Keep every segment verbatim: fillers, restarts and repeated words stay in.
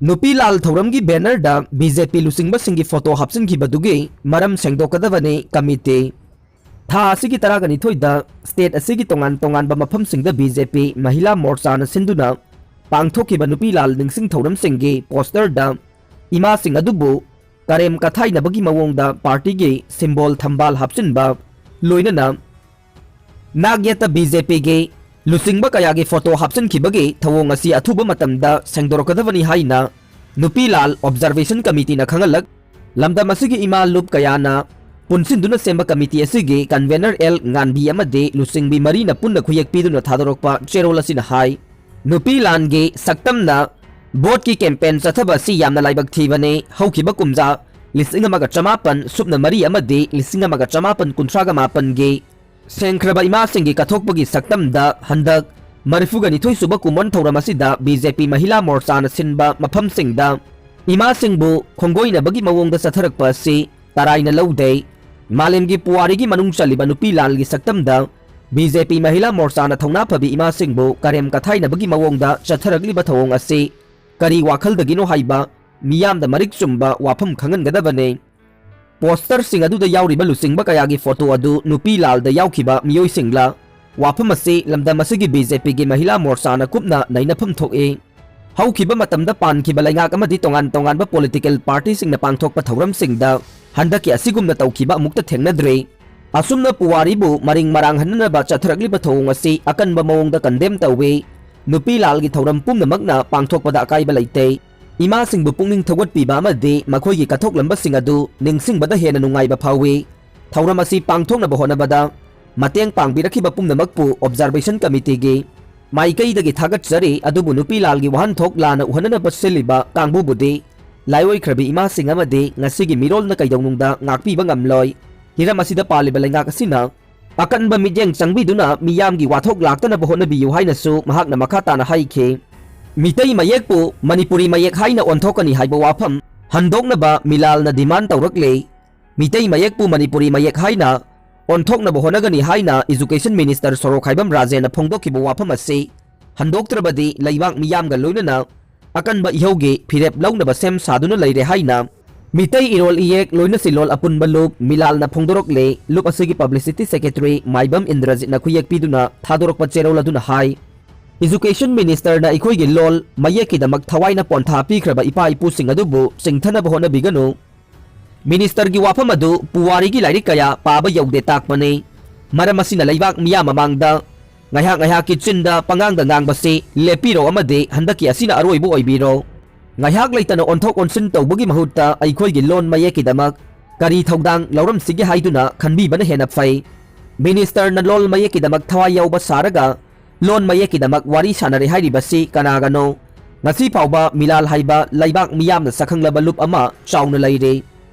ꯅꯨꯄꯤ ꯂꯥꯜ ꯊꯧꯔꯝꯒꯤ ꯕꯦꯅꯔꯗ B J ꯄꯤ ꯂꯨꯆꯤꯡꯕꯁꯤꯡꯒꯤ photo ꯍꯥꯞꯆꯤꯟꯈꯤꯕꯗꯨꯒꯤ ꯃꯔꯝ ꯁꯦꯡꯗꯣꯛꯀꯗꯕꯅꯤ ꯀꯃꯤꯇꯤ꯫ ꯊꯥ ꯑꯁꯤꯒꯤ ꯇꯔꯥꯒ ꯅꯤꯊꯣꯏꯗ ꯁ꯭ꯇꯦꯠ ꯑꯁꯤꯒꯤ ꯇꯣꯉꯥꯟ ꯇꯣꯉꯥꯟꯕ ꯃꯐꯝꯁꯤꯡꯗ ꯕꯤ ꯖꯦ ꯄꯤ ꯃꯍꯤꯂꯥ ꯃꯣꯔꯆꯥꯅ ꯁꯤꯟꯗꯨꯅ ꯄꯥꯡꯊꯣꯛꯈꯤꯕ ꯅꯨꯄꯤ ꯂꯥꯜ ꯅꯤꯡꯁꯤꯡ ꯊꯧꯔꯝꯁꯤꯡꯒꯤ ꯄꯣꯁꯇꯔꯗ ꯏꯃꯥꯁꯤꯡ ꯑꯗꯨꯕꯨ ꯀꯔꯦꯝ ꯀꯊꯥꯏꯅꯕꯒꯤ ꯃꯑꯣꯡꯗ ꯄꯥꯔꯇꯤꯒꯤ ꯁꯤꯝꯕꯣꯜ ꯊꯝꯕꯥꯜ ꯍꯥꯞꯆꯤꯟꯕ, ꯂꯣꯏꯅꯅ ꯅꯥꯛ ꯌꯦꯠꯇ ꯕꯤ ꯖꯦ ꯄꯤꯒꯤ ꯂꯨꯆꯤꯡꯕ ꯀꯌꯥꯒꯤ ꯐꯣꯇꯣ ꯍꯥꯞꯆꯤꯟꯈꯤꯕꯒꯤ ꯊꯧꯑꯣꯡ ꯑꯁꯤ ꯑꯊꯨꯕ ꯃꯇꯝꯗ ꯁꯦꯡꯗꯣꯔꯛꯀꯗꯕꯅꯤ ꯍꯥꯏꯅ ꯅꯨꯄꯤ ꯂꯥꯜ ꯑꯣꯕꯖꯔꯕꯦꯁꯟ ꯀꯃꯤꯇꯤꯅ ꯈꯪꯍꯜꯂꯛ꯫ ꯂꯝꯗꯝ ꯑꯁꯤꯒꯤ ꯏꯃꯥ ꯂꯨꯞ ꯀꯌꯥꯅ ꯄꯨꯟꯁꯤꯟꯗꯨꯅ ꯁꯦꯝꯕ ꯀꯃꯤꯇꯤ ꯑꯁꯤꯒꯤ ꯀꯟꯚꯦꯅꯔ ꯑꯦꯜ ꯉꯥꯟꯕꯤ ꯑꯃꯗꯤ ꯂꯨꯆꯤꯡꯕꯤ ꯃꯔꯤꯅ ꯄꯨꯟꯅ ꯈꯨꯌꯦꯛ ꯄꯤꯗꯨꯅ ꯊꯥꯗꯣꯔꯛꯄ ꯆꯦꯔꯣꯜ ꯑꯁꯤꯅ ꯍꯥꯏ, ꯅꯨꯄꯤ ꯂꯥꯟꯒꯤ ꯁꯛꯇꯝꯅ ꯚꯣꯠꯀꯤ ꯀꯦꯝꯄꯦꯟ ꯆꯠꯊꯕ ꯑꯁꯤ ꯌꯥꯝꯅ ꯂꯥꯏꯕꯛ ꯊꯤꯕꯅꯤ꯫ ꯍꯧꯈꯤꯕ ꯀꯨꯝꯖꯥ ꯂꯤꯁꯤꯡ ꯑꯃꯒ ꯆꯃꯥꯄꯟ ꯁꯨꯞꯅ ꯃꯔꯤ ꯑꯃꯗꯤ ꯂꯤꯁꯤꯡ ꯑꯃꯒ ꯆꯃꯥꯄꯟ ꯀꯨꯟꯊ꯭ꯔꯥꯒ ꯃꯥꯄꯟꯒꯤ ꯁꯦꯡꯈ꯭ꯔꯕ ꯏꯃꯥꯁꯤꯡꯒꯤ ꯀꯠꯊꯣꯛꯄꯒꯤ ꯁꯛꯇꯝꯗ ꯍꯟꯗꯛ ꯃꯔꯤꯐꯨꯒ ꯅꯤꯊꯣꯏ ꯁꯨꯕ ꯀꯨꯝꯑꯣꯟ ꯊꯧꯔꯝ ꯑꯁꯤꯗ ꯕꯤ ꯖꯦ ꯄꯤ ꯃꯍꯤꯂꯥ ꯃꯣꯔꯆꯥꯅ ꯁꯤꯟꯕ ꯃꯐꯝꯁꯤꯡꯗ ꯏꯃꯥꯁꯤꯡꯕꯨ ꯈꯣꯡꯒꯣꯏꯅꯕꯒꯤ ꯃꯑꯣꯡꯗ ꯆꯠꯊꯔꯛꯄ ꯑꯁꯤ ꯇꯔꯥꯏꯅ ꯂꯧꯗꯦ꯫ ꯃꯥꯂꯦꯝꯒꯤ ꯄꯨꯋꯥꯔꯤꯒꯤ ꯃꯅꯨꯡ ꯆꯜꯂꯤꯕ ꯅꯨꯄꯤ ꯂꯥꯜꯒꯤ ꯁꯛꯇꯝꯗ ꯕꯤ ꯖꯦ ꯄꯤ ꯃꯍꯤꯂꯥ ꯃꯣꯔꯆꯥꯅ ꯊꯧꯅꯥ ꯐꯕꯤ ꯏꯃꯥꯁꯤꯡꯕꯨ ꯀꯔꯦꯝ ꯀꯊꯥꯏꯅꯕꯒꯤ ꯃꯑꯣꯡꯗ ꯆꯠꯊꯔꯛꯂꯤꯕ ꯊꯧꯑꯣꯡ ꯑꯁꯤ ꯀꯔꯤ ꯋꯥꯈꯜꯗꯒꯤꯅꯣ ꯍꯥꯏꯕ ꯃꯤꯌꯥꯝꯗ ꯃꯔꯤꯛ ꯆꯨꯝꯕ ꯋꯥꯐꯝ ꯈꯪꯍꯟꯒꯗꯕꯅꯤ꯫ ꯄꯣꯁꯇꯔꯁꯤꯡ ꯑꯗꯨꯗ ꯌꯥꯎꯔꯤꯕ ꯂꯨꯆꯤꯡꯕ ꯀꯌꯥꯒꯤ ꯐꯣꯇꯣ ꯑꯗꯨ ꯅꯨꯄꯤ ꯂꯥꯜꯗ ꯌꯥꯎꯈꯤꯕ ꯃꯤꯑꯣꯏꯁꯤꯡꯂ? ꯋꯥꯐꯝ ꯑꯁꯤ ꯂꯝꯗꯝ ꯑꯁꯤꯒꯤ ꯕꯤ ꯖꯦ ꯄꯤꯒꯤ ꯃꯍꯤꯂꯥ ꯃꯣꯔꯆꯥꯅ ꯀꯨꯞꯅ ꯅꯩꯅꯐꯝ ꯊꯣꯛꯏ꯫ ꯍꯧꯈꯤꯕ ꯃꯇꯝꯗ ꯄꯥꯟꯈꯤꯕ ꯂꯩꯉꯥꯛ ꯑꯃꯗꯤ ꯇꯣꯉꯥꯟ ꯇꯣꯉꯥꯟꯕ ꯄꯣꯂꯤꯇꯤꯀꯦꯜ ꯄꯥꯔꯇꯤꯁꯤꯡꯅ ꯄꯥꯡꯊꯣꯛꯄ ꯊꯧꯔꯝꯁꯤꯡꯗ ꯍꯟꯗꯛꯀꯤ ꯑꯁꯤꯒꯨꯝꯅ ꯇꯧꯈꯤꯕ ꯑꯃꯨꯛꯇ ꯊꯦꯡꯅꯗ꯭ꯔꯤ꯫ ꯑꯁꯨꯝꯅ ꯄꯨꯋꯥꯔꯤꯕꯨ ꯃꯔꯤꯡ ꯃꯔꯥꯡꯍꯟꯅꯅꯕ ꯆꯠꯊꯔꯛꯂꯤꯕ ꯊꯧꯑꯣꯡ ꯑꯁꯤ ꯑꯀꯟꯕ ꯃꯑꯣꯡꯗ ꯀꯟꯗꯦꯝ ꯇꯧꯏ꯫ ꯅꯨꯄꯤ ꯂꯥꯜꯒꯤ ꯊꯧꯔꯝ ꯄꯨꯝꯅꯃꯛꯅ ꯄꯥꯡꯊꯣꯛꯄꯗ ꯑꯀꯥꯏꯕ ꯂꯩꯇꯦ꯫ ꯏꯃꯥꯁꯤꯡꯕꯨ ꯄꯨꯛꯅꯤꯡ ꯊꯧꯒꯠꯄꯤꯕ ꯑꯃꯗꯤ ꯃꯈꯣꯏꯒꯤ ꯀꯠꯊꯣꯛꯂꯝꯕꯁꯤꯡ ꯑꯗꯨ ꯅꯤꯡꯁꯤꯡꯕꯗ ꯍꯦꯟꯅ ꯅꯨꯡꯉꯥꯏꯕ ꯐꯥꯎꯏ꯫ ꯊꯧꯔꯝ ꯑꯁꯤ ꯄꯥꯡꯊꯣꯛꯅꯕ ꯍꯣꯠꯅꯕꯗ ꯃꯇꯦꯡ ꯄꯥꯡꯕꯤꯔꯛꯈꯤꯕ ꯄꯨꯝꯅꯃꯛꯄꯨ ꯑꯣꯕꯖꯥꯔꯕꯦꯁꯟ ꯀꯃꯤꯇꯤꯒꯤ ꯃꯥꯏꯀꯩꯗꯒꯤ ꯊꯥꯒꯠꯆꯔꯤ, ꯑꯗꯨꯕꯨ ꯅꯨꯄꯤ ꯂꯥꯜꯒꯤ ꯋꯥꯍꯟꯊꯣꯛ ꯂꯥꯟꯅ ꯎꯍꯟꯅꯅꯕ ꯁꯤꯜꯂꯤꯕ ꯀꯥꯡꯕꯨꯕꯨꯗꯤ ꯂꯥꯏꯑꯣꯏꯈ꯭ꯔꯕꯤ ꯏꯃꯥꯁꯤꯡ ꯑꯃꯗꯤ ꯉꯁꯤꯒꯤ ꯃꯤꯔꯣꯜꯅ ꯀꯩꯗꯧꯅꯨꯡꯗ ꯉꯥꯛꯄꯤꯕ ꯉꯝꯂꯣꯏ꯫ ꯍꯤꯔꯝ ꯑꯁꯤꯗ ꯄꯥꯜꯂꯤꯕ ꯂꯩꯉꯥꯛ ꯑꯁꯤꯅ ꯑꯀꯟꯕ ꯃꯤꯠꯌꯦꯡ ꯆꯪꯕꯤꯗꯨꯅ ꯃꯤꯌꯥꯝꯒꯤ ꯋꯥꯊꯣꯛ ꯂꯥꯛꯇꯅꯕ ꯍꯣꯠꯅꯕꯤꯌꯨ ꯍꯥꯏꯅꯁꯨ ꯃꯍꯥꯛꯅ ꯃꯈꯥ ꯇꯥꯅ ꯍꯥꯏꯈꯤ꯫ ꯃꯤꯇꯩ ꯃꯌꯦꯛꯄꯨ ꯃꯅꯤꯄꯨꯔꯤ ꯃꯌꯦꯛ ꯍꯥꯏꯅ ꯑꯣꯟꯊꯣꯛꯀꯅꯤ ꯍꯥꯏꯕ ꯋꯥꯐꯝ ꯍꯟꯗꯣꯛꯅꯕ ꯃꯤꯂꯥꯜꯅ ꯗꯤꯃꯥꯟ ꯇꯧꯔꯛꯂꯤ꯫ ꯃꯤꯇꯩ ꯃꯌꯦꯛꯄꯨ ꯃꯅꯤꯄꯨꯔꯤ ꯃꯌꯦꯛ ꯍꯥꯏꯅ ꯑꯣꯟꯊꯣꯛꯅꯕ ꯍꯣꯠꯅꯒꯅꯤ ꯍꯥꯏꯅ ꯏꯖꯨꯀꯦꯁꯟ ꯃꯤꯅꯤꯁꯇꯔ ꯁꯣꯔꯣꯛꯈꯥꯏꯕꯝ ꯔꯥꯖꯦꯟꯅ ꯐꯣꯡꯗꯣꯛꯈꯤꯕ ꯋꯥꯐꯝ ꯑꯁꯤ ꯍꯟꯗꯣꯛꯇ꯭ꯔꯕꯗꯤ ꯂꯩꯕꯥꯛ ꯃꯤꯌꯥꯝꯒ ꯂꯣꯏꯅꯅ ꯑꯀꯟꯕ ꯏꯍꯧꯒꯤ ꯐꯤꯔꯦꯞ ꯂꯧꯅꯕ ꯁꯦꯝ ꯁꯥꯗꯨꯅ ꯂꯩꯔꯦ ꯍꯥꯏꯅ ꯃꯤꯇꯩ ꯏꯔꯣꯜ ꯏꯌꯦꯛ ꯂꯣꯏꯅꯁꯤꯂꯣꯟ ꯑꯄꯨꯟꯕ ꯂꯨꯞ ꯃꯤꯂꯥꯜꯅ ꯐꯣꯡꯗꯣꯔꯛꯂꯦ꯫ ꯂꯨꯞ ꯑꯁꯤꯒꯤ publicity secretary ꯃꯥꯏꯕꯝ ꯏꯟꯗ꯭ꯔꯖꯤꯠꯅ ꯈꯨꯌꯦꯛ ꯄꯤꯗꯨꯅ ꯊꯥꯗꯣꯔꯛꯄ ꯆꯦꯔꯣꯜ ꯑꯗꯨꯅ ꯍꯥꯏ, Education ministerꯅ ꯑꯩꯈꯣꯏꯒꯤ ꯂꯣꯜ ꯃꯌꯦꯛꯀꯤꯗꯃꯛ ꯊꯋꯥꯏꯅ ꯄꯣꯟꯊꯥ ꯄꯤꯈ꯭ꯔꯕ ꯏꯄꯥ ꯏꯄꯨꯁꯤꯡ ꯑꯗꯨꯕꯨ ꯆꯤꯡꯊꯅꯕ ꯍꯣꯠꯅꯕꯤꯒꯅꯨ꯫ Ministerꯒꯤ ꯋꯥꯐꯝ ꯑꯗꯨ ꯄꯨꯋꯥꯔꯤꯒꯤ ꯂꯥꯏꯔꯤꯛ ꯀꯌꯥ ꯄꯥꯕ ꯌꯧꯗꯦ ꯇꯥꯛꯄꯅꯤ꯫ ꯃꯔꯝ ꯑꯁꯤꯅ ꯂꯩꯕꯥꯛ ꯃꯤꯌꯥꯝ ꯃꯃꯥꯡꯗ ꯉꯥꯏꯍꯥꯛ ꯉꯥꯏꯍꯥꯛꯀꯤ ꯆꯤꯟꯗ ꯄꯉꯥꯡꯗ ꯉꯥꯡꯕꯁꯤ ꯂꯦꯞꯄꯤꯔꯣ ꯑꯃꯗꯤ ꯍꯟꯗꯛꯀꯤ ꯑꯁꯤꯅ ꯑꯔꯣꯏꯕ ꯑꯣꯏꯕꯤꯔꯣ꯫ ꯉꯥꯏꯍꯥꯛ ꯂꯩꯇꯅ ꯑꯣꯟꯊꯣꯛ ꯑꯣꯟꯁꯤꯟ ꯇꯧꯕꯒꯤ ꯃꯍꯨꯠꯇ ꯑꯩꯈꯣꯏꯒꯤ ꯂꯣꯟ ꯃꯌꯦꯛꯀꯤꯗꯃꯛ ꯀꯔꯤ ꯊꯧꯗꯥꯡ ꯂꯧꯔꯝꯁꯤꯒꯦ ꯍꯥꯏꯗꯨꯅ ꯈꯟꯕꯤꯕꯅ ꯍꯦꯟꯅ ꯐꯩ꯫ Ministerꯅ ꯂꯣꯜ ꯃꯌꯦꯛꯀꯤꯗꯃꯛ ꯊꯋꯥꯏ ꯌꯥꯎꯕ ꯁꯥꯔꯒ ꯂꯣꯟ ꯃꯌꯦꯛꯀꯤꯗꯃꯛ ꯋꯥꯔꯤ ꯁꯥꯟꯅꯔꯦ ꯍꯥꯏꯔꯤꯕꯁꯤ ꯀꯅꯥꯒꯅꯣ? ꯉꯁꯤ ꯐꯥꯎꯕ ꯃꯤꯂꯥꯜ ꯍꯥꯏꯕ ꯂꯩꯕꯥꯛ ꯃꯤꯌꯥꯝꯅ ꯁꯛꯈꯪꯂꯕ ꯂꯨꯞ ꯑꯃ ꯆꯥꯎꯅ ꯂꯩꯔꯤ꯫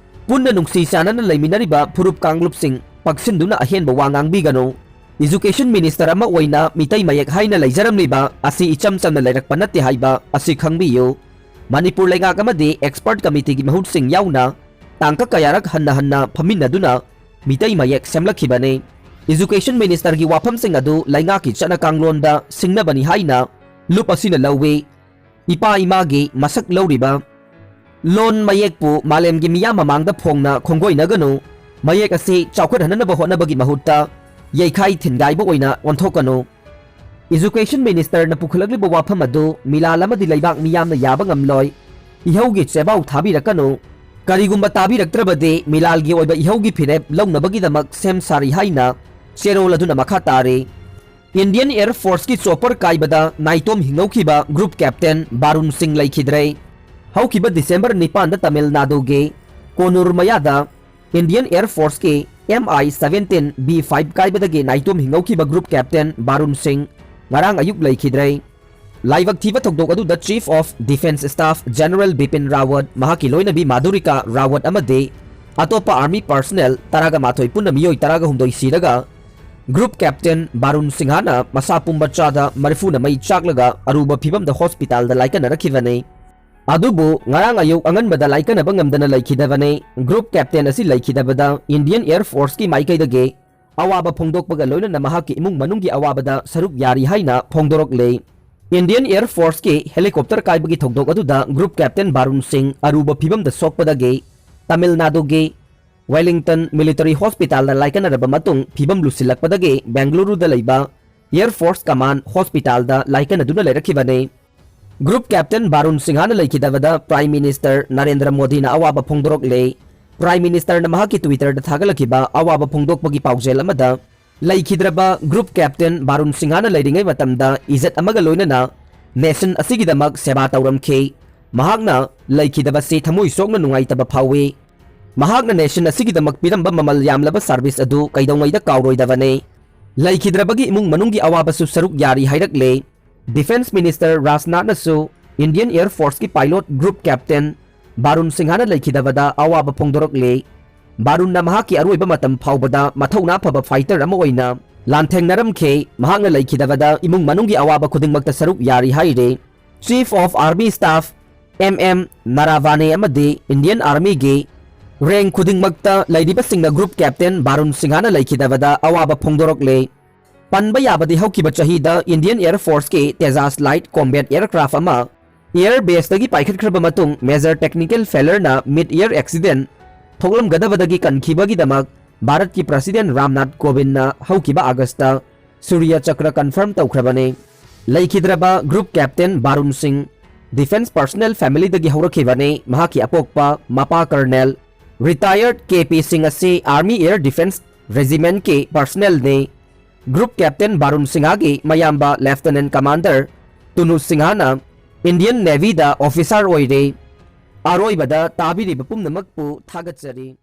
ꯄꯨꯟꯅ ꯅꯨꯡꯁꯤ ꯆꯥꯟꯅꯅ ꯂꯩꯃꯤꯟꯅꯔꯤꯕ ꯐꯨꯔꯨꯞ ꯀꯥꯡꯂꯨꯞꯁꯤꯡ ꯄꯛꯁꯤꯟꯗꯨꯅ ꯑꯍꯦꯟꯕ ꯋꯥ ꯉꯥꯡꯕꯤꯒꯅꯨ꯫ Education minister ꯑꯃ ꯑꯣꯏꯅ ꯃꯤꯇꯩ ꯃꯌꯦꯛ ꯍꯥꯏꯅ ꯂꯩꯖꯔꯝꯂꯤꯕ ꯑꯁꯤ ꯏꯆꯝ ꯆꯝꯅ ꯂꯩꯔꯛꯄ ꯅꯠꯇꯦ ꯍꯥꯏꯕ ꯑꯁꯤ ꯈꯪꯕꯤꯌꯨ꯫ ꯃꯅꯤꯄꯨꯔ ꯂꯩꯉꯥꯛ ꯑꯃꯗꯤ expert committeeꯒꯤ ꯃꯍꯨꯠꯁꯤꯡ ꯌꯥꯎꯅ ꯇꯥꯡꯀꯛ ꯀꯌꯥꯔꯛ ꯍꯟꯅ ꯍꯟꯅ ꯐꯝꯃꯤꯟꯅꯗꯨꯅ ꯃꯤꯇꯩ ꯃꯌꯦꯛ ꯁꯦꯝꯂꯛꯈꯤꯕꯅꯤ꯫ Education ministerꯒꯤ ꯋꯥꯐꯝꯁꯤꯡ ꯑꯗꯨ ꯂꯩꯉꯥꯛꯀꯤ ꯆꯠꯅ ꯀꯥꯡꯂꯣꯟꯗ ꯁꯤꯡꯅꯕꯅꯤ ꯍꯥꯏꯅ ꯂꯨꯞ ꯑꯁꯤꯅ ꯂꯧꯏ꯫ ꯏꯄꯥ ꯏꯃꯥꯒꯤ ꯃꯁꯛ ꯂꯧꯔꯤꯕ ꯂꯣꯟ ꯃꯌꯦꯛꯄꯨ ꯃꯥꯂꯦꯝꯒꯤ ꯃꯤꯌꯥꯝ ꯃꯃꯥꯡꯗ ꯐꯣꯡꯅ ꯈꯣꯡꯒꯣꯏꯅꯒꯅꯨ꯫ ꯃꯌꯦꯛ ꯑꯁꯤ ꯆꯥꯎꯈꯠꯍꯟꯅꯕ ꯍꯣꯠꯅꯕꯒꯤ ꯃꯍꯨꯠꯇ ꯌꯩꯈꯥꯏ ꯊꯤꯟꯒꯥꯏꯕ ꯑꯣꯏꯅ ꯑꯣꯟꯊꯣꯛꯀꯅꯨ꯫ Education ministerꯅ ꯄꯨꯈꯠꯂꯛꯂꯤꯕ ꯋꯥꯐꯝ ꯑꯗꯨ ꯃꯤꯂꯥꯜ ꯑꯃꯗꯤ ꯂꯩꯕꯥꯛ ꯃꯤꯌꯥꯝꯅ ꯌꯥꯕ ꯉꯝꯂꯣꯏ꯫ ꯏꯍꯧꯒꯤ ꯆꯦꯕꯥꯎ ꯊꯥꯕꯤꯔꯛꯀꯅꯨ꯫ ꯀꯔꯤꯒꯨꯝꯕ ꯇꯥꯕꯤꯔꯛꯇ꯭ꯔꯕꯗꯤ ꯃꯤꯂꯥꯜꯒꯤ ꯑꯣꯏꯕ ꯏꯍꯧꯒꯤ ꯐꯤꯔꯦꯞ ꯂꯧꯅꯕꯒꯤꯗꯃꯛ ꯁꯦꯝ ꯁꯥꯔꯤ ꯍꯥꯏꯅ ꯆꯦꯔꯣꯜ ꯑꯗꯨꯅ ꯃꯈꯥ ꯇꯥꯔꯤ꯫ Indian Air Forceꯀꯤ chopper ꯀꯥꯏꯕꯗ ꯅꯥꯏꯇꯣꯝ ꯍꯤꯡꯍꯧꯈꯤꯕ group captain ꯕꯥꯔꯨꯟ ꯁꯤꯡ ꯂꯩꯈꯤꯗ꯭ꯔꯦ꯫ ꯍꯧꯈꯤꯕ ꯗꯤꯁꯦꯝꯕꯔ ꯅꯤꯄꯥꯟꯗ ꯇꯥꯃꯤꯜ ꯅꯥꯗꯨꯒꯤ ꯀꯣꯅꯨꯔ ꯃꯌꯥꯗ Indian Air Forceꯀꯤ MI seventeen B five ꯀꯥꯏꯕꯗꯒꯤ ꯅꯥꯏꯇꯣꯝ ꯍꯤꯡꯍꯧꯈꯤꯕ group captain ꯕꯥꯔꯨꯟ ꯁꯤꯡ ꯉꯔꯥꯡ ꯑꯌꯨꯛ ꯂꯩꯈꯤꯗ꯭ꯔꯦ꯫ ꯂꯥꯏꯕꯛ ꯊꯤꯕ ꯊꯧꯗꯣꯛ ꯑꯗꯨꯗ Chief of Defence Staff General Bipin ꯔꯥꯋꯠ, ꯃꯍꯥꯛꯀꯤ ꯂꯣꯏꯅꯕꯤ ꯃꯥꯙꯨꯔꯤꯀꯥ ꯔꯥꯋꯠ ꯑꯃꯗꯤ ꯑꯇꯣꯞꯄ army personnel ꯇꯔꯥꯒ ꯃꯥꯊꯣꯏ ꯄꯨꯟꯅ ꯃꯤꯑꯣꯏ ꯇꯔꯥꯒ ꯍꯨꯝꯗꯣꯏ ꯁꯤꯔꯒ group captain ꯕꯥꯔꯨꯟ ꯁꯤꯡꯍꯥꯅ ꯃꯁꯥ ꯄꯨꯝꯕ ꯆꯥꯗ ꯃꯔꯤꯐꯨꯅ ꯃꯩ ꯆꯥꯛꯂꯒ ꯑꯔꯨꯕ ꯐꯤꯚꯝꯗ hospitalꯗ ꯂꯥꯏꯀꯠꯅꯔꯛꯈꯤꯕꯅꯤ꯫ ꯑꯗꯨꯕꯨ ꯉꯔꯥꯡ ꯑꯌꯨꯛ ꯑꯉꯟꯕꯗ ꯂꯥꯏꯀꯠꯅꯕ ꯉꯝꯗꯅ ꯂꯩꯈꯤꯗꯕꯅꯤ꯫ Group captain ꯑꯁꯤ ꯂꯩꯈꯤꯗꯕꯗ Indian Air Forceꯀꯤ ꯃꯥꯏꯀꯩꯗꯒꯤ ꯑꯋꯥꯕ ꯐꯣꯡꯗꯣꯛꯄꯒ ꯂꯣꯏꯅꯅ ꯃꯍꯥꯛꯀꯤ ꯏꯃꯨꯡ ꯃꯅꯨꯡꯒꯤ ꯑꯋꯥꯕꯗ ꯁꯔꯨꯛ ꯌꯥꯔꯤ ꯍꯥꯏꯅ ꯐꯣꯡꯗꯣꯔꯛꯂꯦ꯫ Indian Air Force ꯀꯤ helicopter ꯀꯥꯏꯕꯒꯤ ꯊꯧꯗꯣꯛ ꯑꯗꯨꯗ Group Captain ꯕꯥꯔꯨꯟ ꯁꯤꯡ ꯑꯔꯨꯕ ꯐꯤꯕꯝꯗ ꯁꯣꯛꯄꯗꯒꯤ ꯇꯥꯃꯤꯜ ꯅꯥꯗꯨꯒꯤ Wellington Military Hospital ꯗ ꯂꯥꯏꯀꯠꯅꯔꯕ ꯃꯇꯨꯡ ꯐꯤꯕꯝ ꯂꯨꯁꯤꯜꯂꯛꯄꯗꯒꯤ ꯕꯦꯡꯒꯂꯨꯔꯨꯗ ꯂꯩꯕ Air Force Command Hospital ꯗ ꯂꯥꯏꯀꯠꯅꯗꯨꯅ ꯂꯩꯔꯛꯈꯤꯕꯅꯤ꯫ Group Captain ꯕꯥꯔꯨꯟ ꯁꯤꯡꯍꯥꯅ ꯂꯩꯈꯤꯗꯕꯗ Prime Minister Narendra ꯃꯣꯗꯤꯅ ꯑꯋꯥꯕ ꯐꯣꯡꯗꯣꯔꯛꯂꯦ꯫ Prime Minister ꯅ ꯃꯍꯥꯛꯀꯤ Twitter ꯗ ꯊꯥꯒꯠꯂꯛꯈꯤꯕ ꯑꯋꯥꯕ ꯐꯣꯡꯗꯣꯛꯄꯒꯤ ꯄꯥꯎꯖꯦꯜ ꯑꯃꯗ, ꯂꯩꯈꯤꯗ꯭ꯔꯕ Group Captain ꯕꯥꯔꯨꯟ ꯁꯤꯡꯍꯥꯅ ꯂꯩꯔꯤꯉꯩ ꯃꯇꯝꯗ ꯏꯖꯠ ꯑꯃꯒ ꯂꯣꯏꯅꯅ nation ꯑꯁꯤꯒꯤꯗꯃꯛ ꯁꯦꯕꯥ ꯇꯧꯔꯝꯈꯤ꯫ ꯃꯍꯥꯛꯅ ꯂꯩꯈꯤꯗꯕꯁꯤ ꯊꯃꯣꯏ ꯁꯣꯛꯅ ꯅꯨꯡꯉꯥꯏꯇꯕ ꯐꯥꯎꯏ꯫ ꯃꯍꯥꯛꯅ nation ꯑꯁꯤꯒꯤꯗꯃꯛ ꯄꯤꯔꯝꯕ ꯃꯃꯜ ꯌꯥꯝꯂꯕ service ꯑꯗꯨ ꯀꯩꯗꯧꯉꯩꯗ ꯀꯥꯎꯔꯣꯏꯗꯕꯅꯤ꯫ ꯂꯩꯈꯤꯗ꯭ꯔꯕꯒꯤ ꯏꯃꯨꯡ ꯃꯅꯨꯡꯒꯤ ꯑꯋꯥꯕꯁꯨ ꯁꯔꯨꯛ ꯌꯥꯔꯤ ꯍꯥꯏꯔꯛꯂꯦ꯫ Defence Minister ꯔꯥꯖꯅꯥꯊꯅꯁꯨ Indian Air Force ꯀꯤ pilot Group Captain ꯕꯥꯔꯨꯟ ꯁꯤꯡꯍꯥꯅ ꯂꯩꯈꯤꯗꯕꯗ ꯑꯋꯥꯕ ꯐꯣꯡꯗꯣꯔꯛꯂꯦ꯫ ꯕꯥꯔꯨꯟꯅ ꯃꯍꯥꯛꯀꯤ ꯑꯔꯣꯏꯕ ꯃꯇꯝ ꯐꯥꯎꯕꯗ ꯃꯊꯧꯅꯥ ꯐꯕ fighter ꯑꯃ ꯑꯣꯏꯅ ꯂꯥꯟꯊꯦꯡꯅꯔꯝꯈꯤ꯫ ꯃꯍꯥꯛꯅ ꯂꯩꯈꯤꯗꯕꯗ ꯏꯃꯨꯡ ꯃꯅꯨꯡꯒꯤ ꯑꯋꯥꯕ ꯈꯨꯗꯤꯡꯃꯛꯇ ꯁꯔꯨꯛ ꯌꯥꯔꯤ ꯍꯥꯏꯔꯤ꯫ Chief of Army Staff M M Naravane ꯑꯃꯗꯤ Indian Army ꯒꯤ rank ꯈꯨꯗꯤꯡꯃꯛꯇ ꯂꯩꯔꯤꯕꯁꯤꯡꯅ Group Captain ꯕꯥꯔꯨꯟ ꯁꯤꯡꯍꯥꯅ ꯂꯩꯈꯤꯗꯕꯗ ꯑꯋꯥꯕ ꯐꯣꯡꯗꯣꯔꯛꯂꯦ꯫ ꯄꯟꯕ ꯌꯥꯕꯗꯤ ꯍꯧꯈꯤꯕ ꯆꯍꯤꯗ Indian Air Force ꯀꯤ Tejas Light Combat Aircraft ꯑꯃ air base ꯇꯒꯤ ꯄꯥꯏꯈꯠꯈ꯭ꯔꯕ ꯃꯇꯨꯡ major technical failure ꯅ mid air accident ꯊꯣꯛꯂꯝꯒꯗꯕꯗꯒꯤ ꯀꯟꯈꯤꯕꯒꯤꯗꯃꯛ ꯚꯥꯔꯠꯀꯤ President ꯔꯥꯝꯅꯥꯊ ꯀꯣꯕꯤꯟꯗꯅ ꯍꯧꯈꯤꯕ August ꯇ Shaurya Chakra confirm ꯇꯧꯈ꯭ꯔꯕꯅꯤ꯫ ꯂꯩꯈꯤꯗ꯭ꯔꯕ Group Captain ꯕꯥꯔꯨꯟ ꯁꯤꯡ defence personnel family ꯗꯒꯤ ꯍꯧꯔꯛꯈꯤꯕꯅꯤ꯫ ꯃꯍꯥꯛꯀꯤ ꯑꯄꯣꯛꯄ ꯃꯄꯥ Colonel retired K P ꯁꯤꯡ ꯑꯁꯤ Army Air Defence Regiment ꯀꯤ personnel ꯅꯤ꯫ Group Captain ꯕꯥꯔꯨꯟ ꯁꯤꯡꯍꯥꯒꯤ ꯃꯌꯥꯝꯕ Lieutenant Commander ꯇꯨꯅꯨ ꯁꯤꯡꯍꯥꯅ Indian Navy ꯗ officer ꯑꯣꯏꯔꯤ꯫ ꯑꯔꯣꯏꯕꯗ ꯇꯥꯕꯤꯔꯤꯕ ꯄꯨꯝꯅꯃꯛꯄꯨ ꯊꯥꯒꯠꯆꯔꯤ꯫